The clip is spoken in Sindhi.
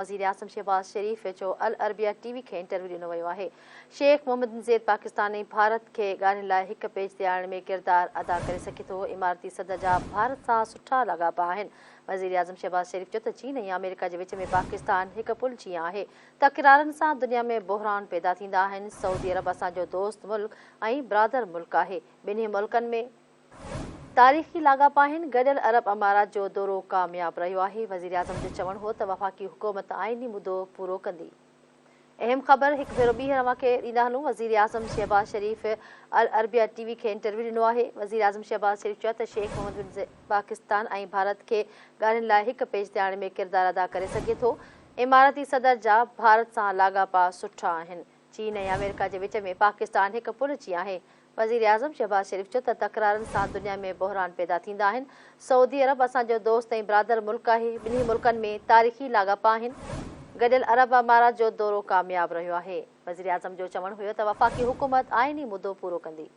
وزيراعظم شهباز شريف جو العربيه ٽي وي کي انٽرويو ڏنو ويو آهي. شيخ محمد بن زيد پاڪستان ۽ ڀارت کي ڳالهين لاء هڪ پيج تي آڻڻ ۾ ڪردار ادا ڪري سگهي ٿو، اماراتي صدر جا ڀارت سان سٺا لاڳاپا آهن. وزيراعظم شهباز شريف چيو ته چين ۽ آمريڪا جي وچ ۾ پاڪستان هڪ پل جيان آهي، تڪرارن سان دنيا ۾ بحران پيدا ٿيندا آهن، سعودي عرب اسان جو دوست ملڪ ۽ برادر ملڪ آهي، ٻنهي ملڪن ۾. تاريخي لاڳاپا آهن، گڏيل عرب امارات جو دورو ڪامياب رهيو آهي، وزيراعظم جو چوڻ هو ته وفاقي حڪومت آئيني مدو پورو ڪندي. اهم خبر هڪ ڀيرو ٻيهر اوهان کي ڏيندا هلون، وزيراعظم شهباز شريف العربيه ٽي وي کي انٽرويو ڏنو آهي، وزيراعظم شهباز شريف چيو ته شيخ محمد بن زيد پاڪستان ۽ ڀارت کي ڳالهين لاء هڪ پيج تي آڻڻ ۾ ڪردار ادا ڪري سگهي ٿو، اماراتي صدر جا ڀارت سان لاڳاپا سٺا آهن، چين ۽ آمريڪا جي وچ ۾ پاڪستان هڪ پل جيان آهي، وزيراعظم شهباز شريف چيو ته تڪرارن سان دنيا ۾ بحران پيدا ٿيندا آهن، سعودي عرب اسان جو دوست ۽ برادر ملڪ آهي، ٻنهي ملڪن ۾ تاريخي لاڳاپا آهن، گڏيل عرب امارات جو دورو ڪامياب رهيو آهي. وزيراعظم جو چوڻ هيو ته وفاقي حڪومت آئيني مدو پورو ڪندي.